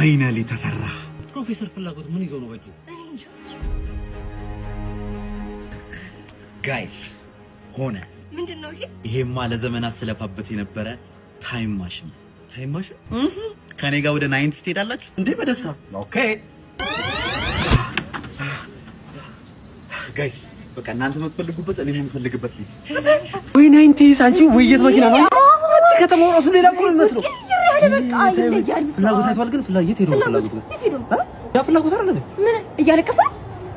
Finally ተሰራ። ፕሮፌሰር ፍላጎት ምን ይዞ ነው በእጁ? Guys፣ ሆነ። ምንድን ነው ይሄ? ይሄማ ለዘመናት ስለፋበት የነበረ time machine። Time machine? ከኔ ጋር ወደ 90s ትሄዳላችሁ እንዴ? በደስታ። Okay guys፣ በቃ እናንተ የምትፈልጉበት እኔ የምፈልግበት ልጅ። ወይ 90s! አንቺ ውይይት መኪና ነው። አንቺ ከተማው ራሱ ሌላ እኮ ነው የሚመስለው። በቃ ይለያል። ፍላጎት አይቷል ግን ፍላጎት የት ሄዶ ነው? ፍላጎት የት ሄዶ ነው? ያ ፍላጎት አይደል እንዴ? ምን እያለቀሰ ነው?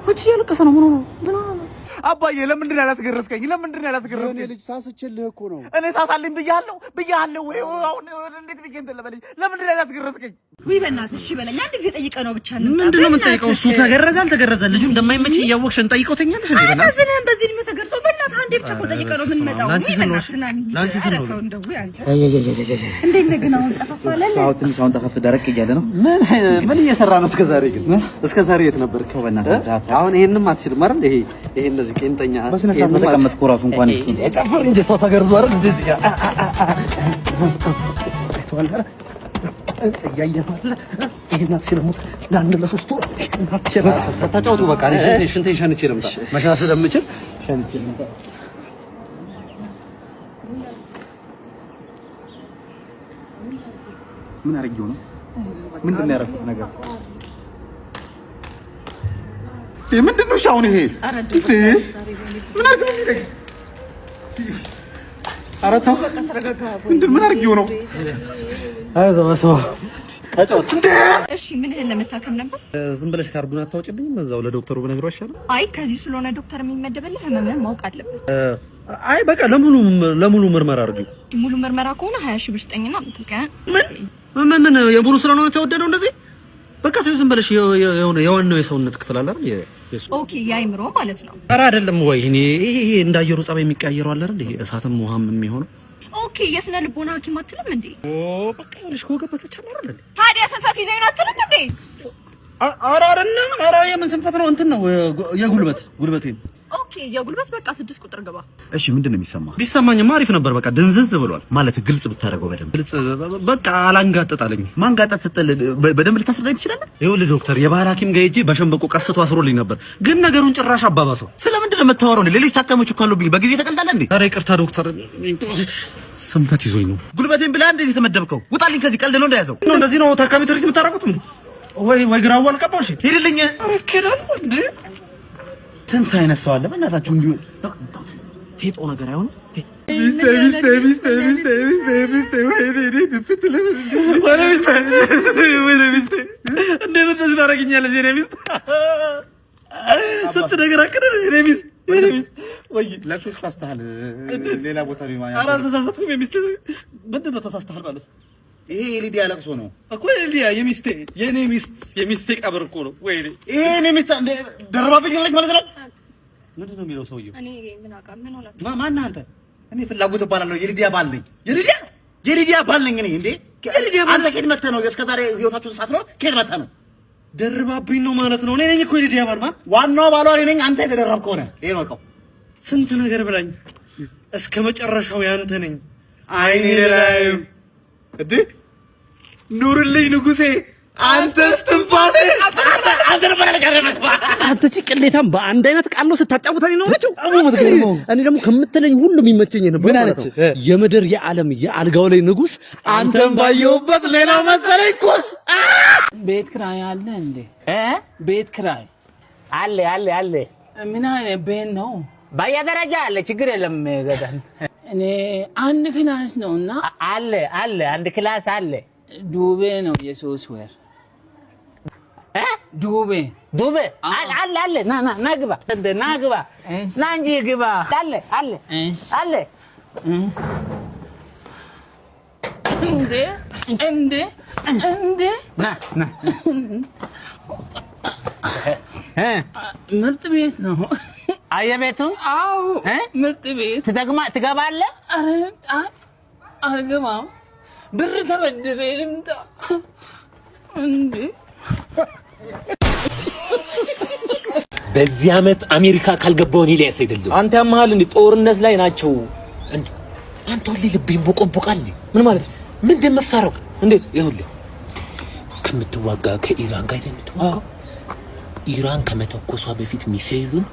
አንቺ እያለቀሰ ነው። ምን ሆኖ ነው? ምን ሆኖ ነው? አባዬ፣ ለምንድን ነው ያላስገረዝከኝ? ለምንድን ነው ያላስገረዝከኝ? የኔ ልጅ፣ ሳስችልህ እኮ ነው። እኔ ሳሳልኝ ብያለሁ ብያለሁ። ወይ አሁን እንዴት ብዬ እንትን ልበልኝ? ለምንድን ነው ያላስገረዝከኝ? ውይ በእናትህ እሺ በለኝ። አንድ ጊዜ ጠይቀህ ነው ብቻ እንምጣ። ምንድን ነው የምንጠይቀው? እሱ በእናትህ። ተገረዘ አልተገረዘ ልጁ እንደማይመች እያወቅሽ እንጠይቀው ተኛለሽ እንዴ? በእናትህ። አያሳዝንህም? በዚህ እድሜው ተገርዞ፣ በእናትህ አንዴ ብቻ እኮ ጠይቀህ ነው የምንመጣው። ለአንቺ ውይ ስል ነው። በእናትህ ና እንሂድ። ለአንቺ ስል ኧረ ነው። ተው እንደው ውይ አንተ እንዴት ነህ ግን? አሁን ጠፋፋ አለ? አዎ፣ ትንሽ አሁን ጠፋፍ ደረቅ እያለ ነው። ምን ምን እየሰራ ነው እስከ ዛሬ ግን? እስከ ዛሬ የት ነበርክ? ተው በእናትህ። አሁን ይሄንንም አትችልም አይደል? ይሄ እንደዚህ ቄንጠኛ በስነ ስርዓት በተቀመጥኩ እራሱ እንኳን ጨፍር እንጂ ሰው ተገርዞ አይደል? እንደዚህ ጋር አይተዋል አይደል? እያየህ ነው አይደል? ይሄን አትችልም። ለአንድ ለሶስት ወር አትችልም። ተጫውቱ በቃ። እኔ ሽንቴን ሸንቼ ልምጣ። መሽናት ስለምችል ሸንቼ ልምጣ። ምን አድርጌው ነው? ምንድን ነው ያደረኩት ነገር? ምንድን ነው እሺ አሁን ይሄ? እንዴ፣ ምን አድርግ ነው የሚለኝ? ኧረ ተው። ምንድን ምን አድርጌው ነው? አይዞህ፣ በስመ አብ፣ ተጫወት። እሺ፣ ምንህን ለመታከም ነበር? ዝም ብለሽ ካርዱን አታውጭልኝም? እዛው ለዶክተሩ ብነግረው አይሻልም? አይ፣ ከዚህ ስለሆነ ዶክተር የሚመደብልህ ህመምህን ማወቅ አለብን። አይ በቃ ለሙሉ ምርመራ አድርጊው። ሙሉ ምርመራ ከሆነ 20,000 ብር ስጠኝና ምትልከ ምን ምን ምን የሙሉ ስለሆነ ተወደደው እንደዚህ? በቃ ተይው ዝም ብለሽ የሆነ የዋናው የሰውነት ክፍል አለ አይደል? የሱ። Okay፣ የአይምሮ ማለት ነው። ኧረ አይደለም ወይ እኔ ይሄ እንዳየሩ ጸባይ የሚቀያየረው አለ አይደል? ይሄ እሳትም ውሃም የሚሆነው። Okay፣ የስነ ልቦና ሐኪም አትልም እንዴ? ኦ በቃ ይኸውልሽ፣ ከወገብ በታች አለ አይደል? ታዲያ ስንፈት ይዞኝ ነው አትልም እንዴ? ኧረ አይደለም። ኧረ የምን ስንፈት ነው? እንትን ነው የጉልበት ጉልበቴን። Okay፣ የጉልበት፣ በቃ 6 ቁጥር ግባ። እሺ፣ ምንድን ነው የሚሰማ? ቢሰማኝማ አሪፍ ነበር። በቃ ድንዝዝ ብሏል። ማለት ግልጽ ብታደርገው በደንብ። ግልጽ በቃ አላንጋጥጣለኝ። ማንጋጣት ስትል በደንብ ልታስረዳኝ ትችላለህ? ይኸውልህ ዶክተር፣ የባህል ሐኪም ጋር ሄጄ በሸንበቆ ቀስቶ አስሮልኝ ነበር፣ ግን ነገሩን ጭራሽ አባባሰው። ስለምንድን ነው የምታወራው? ሌሎች ታካሚዎች እኮ አሉብኝ። በጊዜ ተቀልዳለህ እንዴ? ኧረ ይቅርታ ዶክተር፣ ስንፈት ይዞኝ ነው። ጉልበቴን ብለህ እንደዚህ የተመደብከው? ውጣልኝ ከዚህ። ቀልድ ነው እንደያዘው። ነው እንደዚህ ነው ታካሚ treat የምታደርጉት? ወይ ወይ ግራው አልቀባው። እሺ ሂድልኝ። ኧረ እሄዳለሁ እንዴ? ስንት አይነት ሰው አለ በእናታችሁ እንዲሁ። ፌጦ ነገር አይሆንም። ሚስቴ ሚስቴ ሚስቴ ሚስቴ ሚስቴ ሚስቴ፣ ወይኔ እኔ ትፍት ወይኔ ሚስቴ፣ ወይኔ ሚስቴ፣ እንዴት እንደዚህ ታደርጊኛለሽ? የኔ ሚስት፣ ስንት ነገር አቅደን፣ የኔ ሚስት፣ የኔ ሚስት፣ ወይ ለቅሶ ተሳስተሃል። ሌላ ቦታ ነው። ኧረ አልተሳሳትኩም። የሚስቴ ምንድን ነው ተሳስተሃል ማለት? ይሄ የሊዲያ ለቅሶ ነው። እኮ የሊዲያ የሚስቴ፣ የኔ ሚስት፣ የሚስቴ ቀብር እኮ ነው። ወይኔ። ይሄ የኔ ሚስት ደርባብኛለች ማለት ነው። ምንድን ነው የሚለው ሰውየው? እኔ ምን አውቃ ምን ሆነ? ማነህ አንተ? እኔ ፍላጎት እባላለሁ። የሊዲያ ባል ነኝ። የሊዲያ የሊዲያ ባል ነኝ እኔ። እንዴ፣ የሊዲያ ባል? አንተ ከየት መተህ ነው? እስከ ዛሬ ህይወታችሁን ሳትኖር ከየት መተህ ነው? ደርባብኝ ነው ማለት ነው። እኔ ነኝ እኮ የሊዲያ ባል ማለት። ዋናው ባሏ እኔ ነኝ። አንተ የተደረብክ ከሆነ ይሄ ነው እቃው። ስንት ነገር ብላኝ እስከ መጨረሻው ያንተ ነኝ። አይኔ ላይም እንዴ፣ ኑርልኝ ንጉሴ፣ አንተስ ትንፋሴ አንተ ነበር። አንተ ቺ ቅሌታም፣ በአንድ አይነት ቃል ነው ስታጫውተኝ ነው ናቸው። እኔ ደግሞ ከምትለኝ ሁሉ የሚመቸኝ ነበር ማለት ነው። የምድር የዓለም የአልጋው ላይ ንጉስ አንተም ባየሁበት ሌላው መሰለኝ ኩስ። ቤት ክራይ አለ እንዴ? ቤት ክራይ? አለ አለ አለ። ምን አይነት ቤት ነው? በየደረጃ አለ፣ ችግር የለም። ገዳን እኔ አንድ class ነው እና አለ አለ፣ አንድ class አለ። ዱቤ ነው የ3 ወር ዱቤ። ዱቤ አለ አለ አለ። ና ና ና ግባ፣ እንደ ና ግባ፣ ና እንጂ ግባ። አለ አለ አለ። እንዴ እንዴ እንዴ! ና ና ምርጥ ቤት ነው። አየህ ቤቱ? አዎ፣ ምርጥ ቤት። ትደግማ ትገባለህ? ኧረ አልገባም። ብር ተበድሬ ልምጣ እንዴ። በዚህ ዓመት አሜሪካ ካልገባው እኔ ኤልያስ አይደለም። አንተ ያመሃል እንዴ? ጦርነት ላይ ናቸው። እንዴ አንተ ሁሌ ልቤን ቦቆቦቃል። ምን ማለት ነው? ምን እንደምፈራው እንዴት? ይኸውልህ ከምትዋጋ ከኢራን ጋር የምትዋጋው ኢራን ከመተኮሷ በፊት ሚሳኤሉን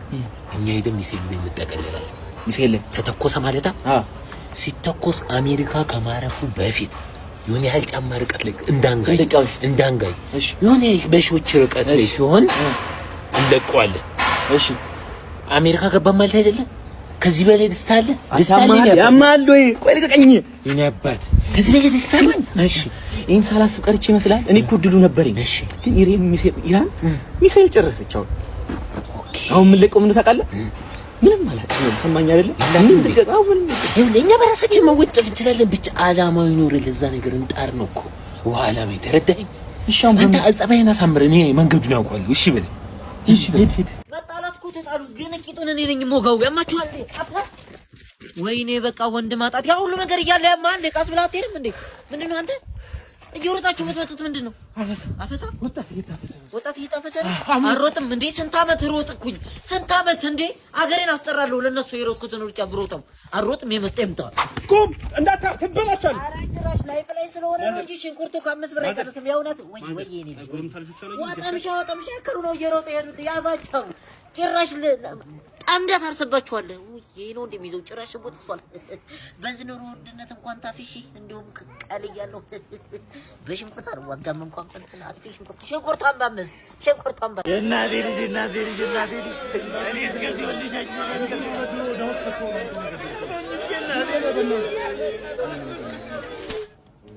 እኛ ሄደን ሚሳኤሉ ላይ እንጠቀልላለን። ሚሳኤል ላይ ተተኮሰ ማለታ ሲተኮስ አሜሪካ ከማረፉ በፊት የሆነ ያህል ጫማ ርቀት ላይ እንዳንጋይ እንዳንጋይ የሆነ በሺዎች ርቀት ላይ ሲሆን እንለቀዋለን። እሺ አሜሪካ ገባ ማለት አይደለም። ከዚህ በላይ ደስታ አለ? ደስታ አለ? ያማል ወይ? ቆይ ልቀቀኝ። የኔ አባት ከዚህ በላይ ደስታ አለ? እሺ ይሄን ሳላስብ ቀርቼ ይመስላል። እኔ እኮ እድሉ ነበረኝ። እሺ ግን ኢራን ሚሳኤል ጨረሰች። አሁን አሁን የምንለቀው ምንድን ታውቃለህ? ምንም አላውቅም። ሰማኝ አይደለ? እኛ በራሳችን መወንጨፍ እንችላለን። ብቻ አላማው ይኖር፣ ለዛ ነገር እንጣር ነው እኮ ውሃ አላማ የተረዳኸኝ? እሺ አሁን አንተ ጸባይን አሳምር፣ እኔ መንገዱን ያውቀዋለሁ። እሺ በለኝ። እሺ ሂድ ሂድ። መጣላት እኮ ተጣሉ፣ ግን ቂጡን እኔ ነኝ የምወጋው። ያማችኋል? ወይኔ በቃ ወንድ ማጣት ያ ሁሉ ነገር እያለ ያማል። ቀስ ብላ አትሄድም እንዴ? ምንድን ነው አንተ እየሮጣችሁ የምትመጡት ምንድን ነው? አፈሳ አፈሳ፣ ወጣት እየታፈሰ ነው። አልሮጥም እንዴ? ስንት ዓመት ሮጥኩኝ፣ ስንት ዓመት እንዴ! አገሬን አስጠራለሁ። ለእነሱ የሮጥኩትን ሩጫ ብሮጠው አልሮጥም። የመጣ ይምጣ። ቁም፣ እንዳታ ትበላሻለህ። ኧረ ጭራሽ ላይ በላይ ስለሆነ ነው እንጂ ሽንኩርቱ ከ5 ብር አይቀንስም። የእውነት ወይ ወይ፣ የኔ ልጅ ወጠምሻ ወጠምሻ ያከሉ ነው እየሮጡ የሄዱት። ያዛቸው ጭራሽ ጠምደህ ታርስባችኋለህ። ይሄ ነው እንደሚይዘው ጭራሽ ሽንኩርት እሷል። በዚህ ኑሮ ውድነት እንኳን ታፍሺ እንዲሁም ቀል እያለሁ በሽንኩርት አልዋጋም። እንኳን እንትን አጥፊ ሽንኩርት ሽንኩርቷን በአምስት ሽንኩርቷን በ እናቴ ልጅ እናቴ ልጅ እናቴ ልጅ እኔ እስከዚህ ወልሻኝ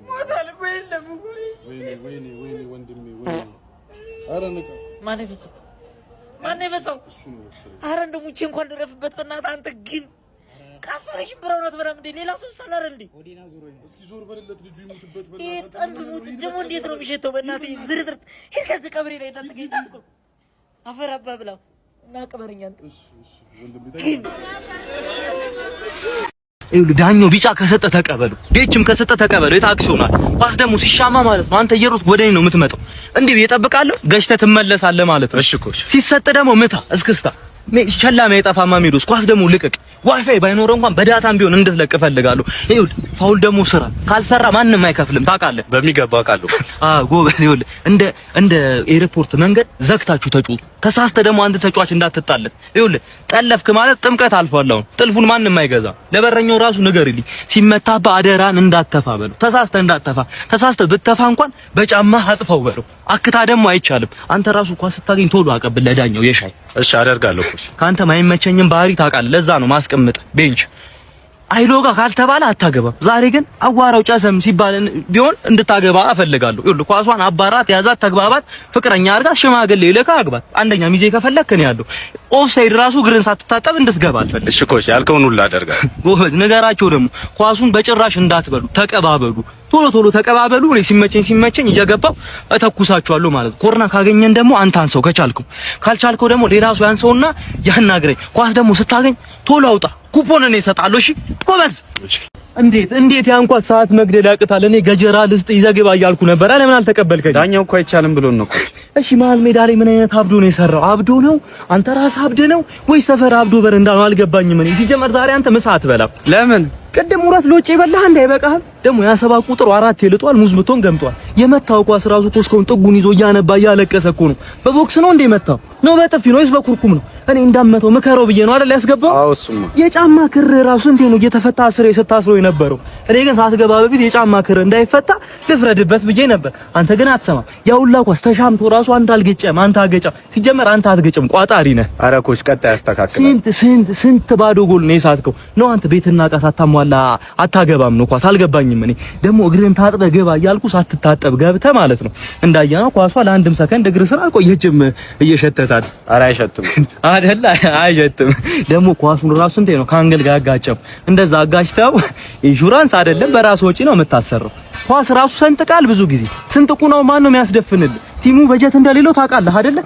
ሞታል እኮ የለም እኮ። ወይኔ ወይኔ ወይኔ ወንድሜ ወይኔ። ኧረ ንቃ። ማነው የበዛው? ማነው የበዛው? ኧረ እንደው ሙቼ እንኳን ልረፍበት በእናትህ። አንተ ግን ቀስ ብለሽ ሽምብራውን አትበላም እንዴ? ሌላ ሰው ይሳላል እንዴ? እስኪ ዞር በልለት ልጁ ይሙትበት። ይሄ ጠንብ ሙት ደግሞ እንዴት ነው የሚሸተው? በእናትህ ዝርዝር ሂድ ከዚህ ቀብሬ ላይ እንዳትገኝ። አፈር አባ ብላ እና ቅበረኛ አንተ ግን ይኸውልህ ዳኛው ቢጫ ከሰጠ ተቀበሉ፣ ዴችም ከሰጠ ተቀበሉ። የታክሲ ሆኗል። ኳስ ደግሞ ሲሻማ ማለት ነው አንተ እየሮጥክ ወደ እኔ ነው የምትመጣው። እንዲህ እጠብቃለሁ፣ ገጭተህ ትመለሳለህ ማለት ነው። እሺ coach። ሲሰጥ ደግሞ ምታ፣ እስክስታ ሸላሚ አይጠፋማ ሜዶስ። ኳስ ደግሞ ልቀቅ። ዋይፋይ ባይኖረው እንኳን በ data ም ቢሆን እንድትለቅ እፈልጋለሁ። ይኸውልህ foul ደግሞ ስራ፣ ካልሰራ ማንም አይከፍልም። ታውቃለህ? በሚገባ አውቃለሁ። አዎ ጎበዝ። ይኸውልህ እንደ ኤርፖርት መንገድ ዘግታችሁ ተጫወቱ። ተሳስተ ደግሞ አንድ ተጫዋች እንዳትጣለፍ። ይኸውልህ ጠለፍክ ማለት ጥምቀት አልፏል። አሁን ጥልፉን ማንም አይገዛ። ለበረኛው ራሱ ንገርልኝ፣ ሲመታብህ አደራን እንዳተፋ በለው። ተሳስተ እንዳተፋ፣ ተሳስተ ብተፋ እንኳን በጫማ አጥፋው በለው። አክታ ደግሞ አይቻልም። አንተ ራሱ ኳስ ስታገኝ ቶሎ አቀብል ለዳኛው የሻይ። እሺ አደርጋለሁ coach። ካንተ ማይመቸኝም ባህሪ ታውቃለህ። ለዛ ነው ማስቀምጥ bench አይሎጋ ካልተባለ አታገባም። ዛሬ ግን አዋራው ጨሰም ሲባል ቢሆን እንድታገባ እፈልጋለሁ። ይኸውልህ ኳሷን አባራት፣ ያዛት፣ ተግባባት፣ ፍቅረኛ አድርጋት፣ ሽማግሌ ልከህ አግባት። አንደኛ ሚዜ ከፈለክ እኔ ያለሁ። ኦፍሳይድ ራሱ እግርን ሳትታጠብ እንድትገባ አልፈልግም። እሺ coach፣ ያልከውን ሁሉ አደርጋለሁ። ጎበዝ። ንገራቸው ደግሞ ኳሱን በጭራሽ እንዳትበሉ፣ ተቀባበሉ። ቶሎ ቶሎ ተቀባበሉ። እኔ ሲመቸኝ ሲመቸኝ እየገባሁ እተኩሳቸዋለሁ ማለት ነው። ኮርና ካገኘን ደግሞ አንተ አንሰው ከቻልከው፣ ካልቻልከው ደግሞ ሌላ ሰው ያንሰውና ያናግረኝ። ኳስ ደግሞ ስታገኝ ቶሎ አውጣ። ኩፖን እኔ እሰጣለሁ። እሺ ጎበዝ። እንዴት እንዴት ያን ኳስ ሰዓት መግደል ያቅታል? እኔ ገጀራ ልስጥ ይዘህ ግባ እያልኩ ነበር። ለምን አልተቀበልከኝ? ዳኛው እኮ አይቻልም ብሎን ነው። እሺ መሀል ሜዳ ላይ ምን አይነት አብዶ ነው የሰራው? አብዶ ነው አንተ ራስህ አብደ ነው ወይ ሰፈር አብዶ በረንዳ ነው? አልገባኝም። እኔ ሲጀመር ዛሬ አንተ ምሳ አትበላም። ለምን? ቅድም ውረት ሎጭ የበላህ እንደ አይበቃህም? ደግሞ ያ 7 ቁጥሩ አራት ይልጧል፣ ሙዝ ምቶን ገምጧል። የመታው ኳስ ራሱ እኮ እስካሁን ጥጉን ይዞ እያነባ እያለቀሰ እኮ ነው። በቦክስ ነው እንደ የመታው ነው በጥፊ ነው ወይስ በኩርኩም ነው? እኔ እንዳመተው ምከረው ብዬ ነው አይደል ያስገባው። አዎ እሱማ የጫማ ክር ራሱ እንዴ ነው እየተፈታ አስሬ ስታስረው የነበረው። እኔ ግን ሳትገባ በፊት የጫማ ክር እንዳይፈታ ልፍረድበት ብዬ ነበር። አንተ ግን አትሰማም። ያ ሁላ ኳስ ተሻምቶ ራሱ አንተ አልገጨም፣ አንተ አገጫም። ሲጀመር አንተ አትገጭም፣ ቋጣሪ ነህ። ኧረ coach ቀጣይ ያስተካክላል። ስንት ስንት ስንት ባዶ ጎል ነው የሳትከው። ነው አንተ ቤትና ዕቃ ሳታሟላ አታገባም ነው ኳስ። አልገባኝም። እኔ ደግሞ እግርህን ታጥበህ ግባ እያልኩ ሳትታጠብ ገብተህ ማለት ነው። እንዳየነው ኳሷ ለአንድም ሰከንድ እግር ስር አልቆየችም፣ እየሸተታት። ኧረ አይሸትም አይደል? አይሸትም። ደግሞ ኳሱን ራሱ እንዴ ነው ከ angle ጋር አጋጨው። እንደዛ አጋጭተው ኢንሹራንስ አይደለም በራስ ወጪ ነው የምታሰረው። ኳስ ራሱ ሰንጥቃል ብዙ ጊዜ ስንጥቁ ነው ማን ነው የሚያስደፍንልህ? team ኡ በጀት እንደሌለው ታውቃለህ አይደለ?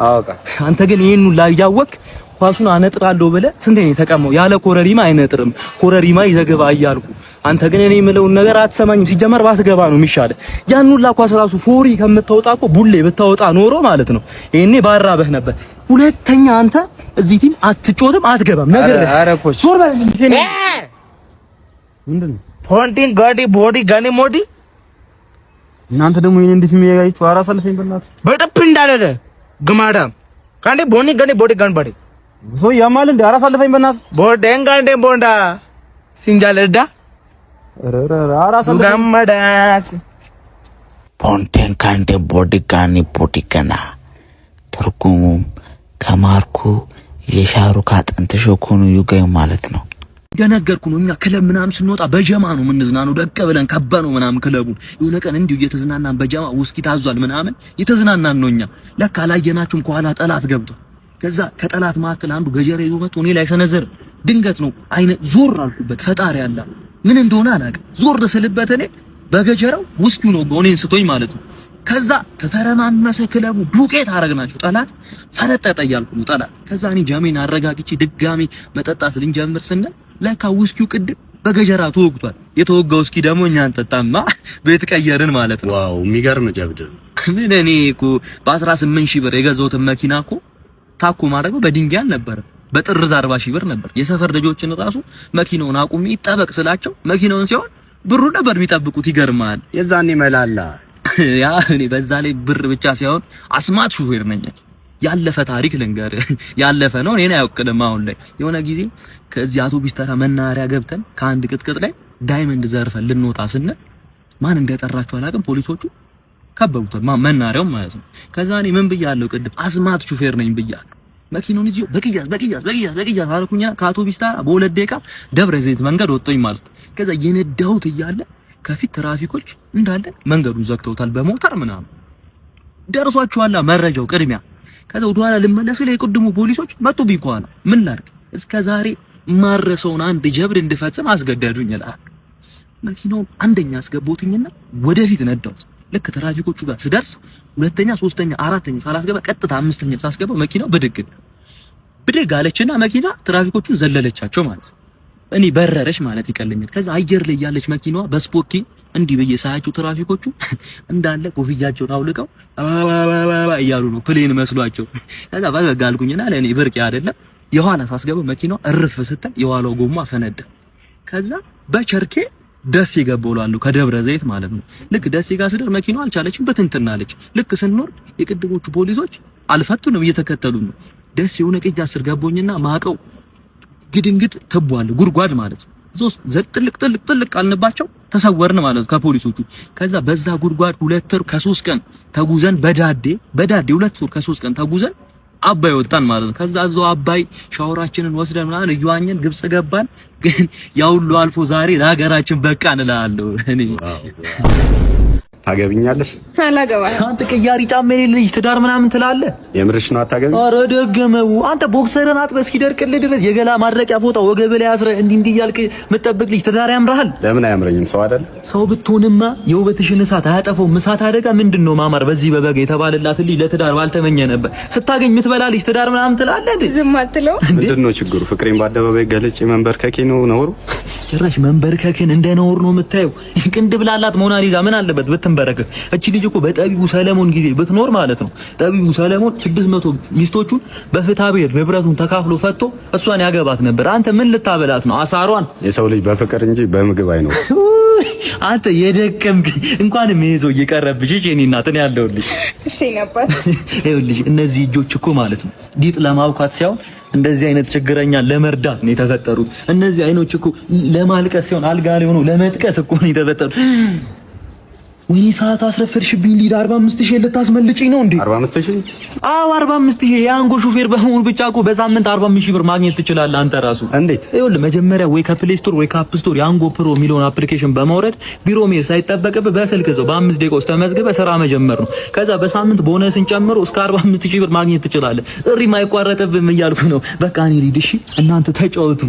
አንተ ግን ይሄን ሁላ እያወቅህ ኳሱን አነጥራለሁ ብለህ ስንቴ ነው የተቀማው? ያለ ኮረሪማ አይነጥርም፣ ኮረሪማ ይዘግባ እያልኩ አንተ ግን እኔ የምለውን ነገር አትሰማኝም። ሲጀመር ባትገባ ነው የሚሻልህ። ያን ሁላ ኳስ ራሱ ፎሪ ከምታወጣ እኮ ቡሌ ብታወጣ ኖሮ ማለት ነው ይሄኔ ባራበህ ነበር። ሁለተኛ አንተ እዚህ team አትጮትም፣ አትገባም። ነገር ኧረ coach ዞር በል። ምንድን ነው ፎንቲን ጋዲ ቦዲ ጋኒ ሞዲ እናንተ ደግሞ ይሄን እንዴት የሚያያችሁ? ኧረ አሳልፈኝ በእናትህ። በጥፍ እንዳለለ ግማዳም ካንዴ ቦኒ ገኔ ቦዲ ገን በዲ ሰው ያማል እንዴ? ኧረ አሳልፈኝ በእናትህ። ቦደን ጋንዴ ቦንዳ ሲንጃለዳ ኧረ ኧረ አሳልፈኝ። ገመዳስ ቦንቴን ካንዴ ቦዲ ጋኒ ቦዲ ገና ትርጉሙም ከማርኩ የሻሩክ አጥንት ሾኮኑ ዩጋዩ ማለት ነው። እንደነገርኩ ነው። እኛ ክለብ ምናምን ስንወጣ በጀማ ነው የምንዝናነው። ደቀ ብለን ከባ ነው ምናምን ክለቡን። የሆነ ቀን እንዲሁ እየተዝናናን በጀማ ውስኪ ታዟል ምናምን እየተዝናናን ነው እኛ። ለካ አላየናችሁም፣ ከኋላ ጠላት ገብቷል። ከዛ ከጠላት መካከል አንዱ ገጀራ ይዞ መጥቶ እኔ ላይ ሰነዘር። ድንገት ነው አይነ ዞር አልኩበት። ፈጣሪ አለ ምን እንደሆነ አላውቅም። ዞር ስልበት እኔ በገጀራው ውስኪው ነው እኔን ስቶኝ ማለት ነው። ከዛ ተተረማመሰ ክለቡ፣ ዱቄት አረግናቸው። ጠላት ፈረጠጠ እያልኩ ነው ጠላት። ከዛ እኔ ጃሜን አረጋግቼ ድጋሚ መጠጣት ልንጀምር ስንል ለካ ውስኪው ቅድም በገጀራ ተወግቷል። የተወጋው ውስኪ ደግሞ እኛ አንጠጣማ፣ ቤት ቀየርን ማለት ነው። Wow፣ የሚገርም ጀብድ። ምን እኔ እኮ በ18 ሺህ ብር የገዛሁትን መኪና እኮ ታኮ ማድረገው በድንጋይ አልነበረ፣ በጥርዝ 40 ሺህ ብር ነበር። የሰፈር ልጆችን ራሱ መኪናውን አቁሜ ይጠበቅ ስላቸው መኪናውን ሲሆን ብሩ ነበር የሚጠብቁት። ይገርማል። የዛኔ መላላ ያ እኔ በዛ ላይ ብር ብቻ ሳይሆን አስማት ሹፌር ነኝ። ያለፈ ታሪክ ልንገር፣ ያለፈ ነው፣ እኔን አይወክልም። አሁን ላይ የሆነ ጊዜ ከዚህ አውቶቡስ ተራ መናኸሪያ ገብተን ከአንድ ቅጥቅጥ ላይ diamond ዘርፈን ልንወጣ ስንል ማን እንደጠራቸው አላውቅም፣ ፖሊሶቹ ከበቡት መናኸሪያው ማለት ነው። ከዛ እኔ ምን ብያለሁ ቅድም አስማት ሹፌር ነኝ ብያለሁ። መኪናውን ይዤ በቅያስ በቅያስ በቅያስ በቅያስ አልኩኛ። ከአውቶቡስ ተራ በሁለት ደቂቃ ደብረ ዘይት መንገድ ወጣኝ ማለት ነው። ከዛ የነዳሁት እያለ ከፊት ትራፊኮች እንዳለ መንገዱን ዘግተውታል በሞተር ምናምን። ደርሷችኋላ መረጃው ቅድሚያ። ከዛ ወደኋላ ልመለስ ላይ የቅድሙ ፖሊሶች መጡብኝ ከኋላ። ምን ላድርግ? እስከ ዛሬ ማረሰውን አንድ ጀብድ እንድፈጽም አስገደዱኝ እልሃለሁ። መኪናውን አንደኛ አስገባሁትኝና ወደፊት ነዳሁት። ልክ ትራፊኮቹ ጋር ስደርስ ሁለተኛ፣ ሶስተኛ፣ አራተኛ ሳላስገባ ቀጥታ አምስተኛ ሳስገባ መኪናው ብድግ ብድግ አለችና መኪና ትራፊኮቹን ዘለለቻቸው ማለት ነው። እኔ በረረች ማለት ይቀለኛል። ከዛ አየር ላይ ያለች መኪናዋ በስፖኪ እንዲህ ብዬ ሳያቸው ትራፊኮቹ እንዳለ ኮፍያቸውን አውልቀው እያሉ ነው plane መስሏቸው። ከዛ ፈገግ አልኩኝና ለእኔ ብርቅ አይደለም። የኋላ ሳስገባ መኪናዋ እርፍ ስትል የኋላው ጎማ ፈነዳ። ከዛ በቸርኬ ደሴ ገባሁ እላለሁ ከደብረ ዘይት ማለት ነው። ልክ ደሴ ጋር ስደር መኪናዋ አልቻለችም፣ በትንትና አለች። ልክ ስንወርድ የቅድሞቹ ፖሊሶች አልፈቱንም፣ እየተከተሉ ነው። ደሴ የሆነ ቅጅ አስር ገቦኝና ማቀው ግድንግድ ትቧል ጉድጓድ ማለት ነው። ሶስት ጥልቅ ጥልቅ ጥልቅ አልንባቸው ተሰወርን ማለት ነው ከፖሊሶቹ። ከዛ በዛ ጉድጓድ 2 ወር ከ3 ቀን ተጉዘን በዳዴ በዳዴ 2 ወር ከ3 ቀን ተጉዘን አባይ ወጣን ማለት ነው። ከዛ እዛው አባይ ሻወራችንን ወስደን ምናምን እየዋኘን ግብጽ ገባን። ግን ያ ሁሉ አልፎ ዛሬ ለሀገራችን በቃን እላለሁ እኔ። ታገብኛለሽ? አላገባህም። አንተ ቅያሪ ጫማ የሌለ ልጅ ትዳር ምናምን ትላለህ። የምርሽ ነው? አታገቢ? ኧረ ደገመው። አንተ boxer ን አጥበህ እስኪደርቅልህ ድረስ የገላ ማድረቂያ ፎጣ ወገብህ ላይ አስረህ እንዲህ እንዲህ እያልክ የምትጠብቅ ልጅ ትዳር ያምርሃል? ለምን አያምረኝም? ሰው አይደል? ሰው ብትሆንማ የውበትሽን እሳት አያጠፋውም። እሳት አደጋ ምንድን ነው ማማር? በዚህ በበጋ የተባለላት ልጅ ለትዳር ባልተመኘ ነበር። ስታገኝ የምትበላ ልጅ ትዳር ምናምን ትላለህ እንዴ? ዝም አትለው። ምንድን ነው ችግሩ? ፍቅሬን በአደባባይ ገልጬ መንበርከኬ ነው ነውሩ? ጭራሽ መንበርከክን እንደ ነውር ነው የምታየው። ቅንድብ ላላት ሞናሊዛ ምን አለበት ብትንበረከክ? እቺ ልጅ እኮ በጠቢቡ ሰለሞን ጊዜ ብትኖር ማለት ነው። ጠቢቡ ሰለሞን 600 ሚስቶቹን በፍትሐብሔር ንብረቱን ተካፍሎ ፈቶ እሷን ያገባት ነበር። አንተ ምን ልታበላት ነው? አሳሯን። የሰው ልጅ በፍቅር እንጂ በምግብ አይኖርም። አንተ የደከምክ እንኳንም ይሄ ሰው እየቀረብሽ እሺ፣ የእኔ እናት እኔ አለሁልሽ። እሺ ነበር። ይኸውልሽ እነዚህ እጆች እኮ ማለት ነው ዲጥ ለማውካት ሳይሆን እንደዚህ አይነት ችግረኛ ለመርዳት ነው የተፈጠሩት። እነዚህ አይኖች እኮ ለማልቀስ ሲሆን አልጋ ላይ ሆኖ ለመጥቀስ እኮ ነው የተፈጠሩት። ወይኔ ሰዓት አስረፈድሽብኝ። ሊድ 45,000 ልታስመልጪኝ ነው እንዴ? 45,000? አዎ 45,000። የያንጎ ሹፌር በመሆን ብቻ እኮ በሳምንት 45,000 ብር ማግኘት ትችላለህ አንተ ራሱ። እንዴት? ይኸውልህ መጀመሪያ ወይ ከ Play Store ወይ ከ App Store ያንጎ Pro የሚለውን application በማውረድ ቢሮ መሄድ ሳይጠበቅብህ በስልክ እዛው በ5 ደቂቃ ውስጥ ተመዝግበህ ስራ መጀመር ነው። ከዛ በሳምንት ቦነስን ጨምሮ እስከ 45,000 ብር ማግኘት ትችላለህ። ጥሪ ማይቋረጥብህም እያልኩ ነው። በቃ እኔ ልሂድ እሺ፣ እናንተ ተጫወቱ።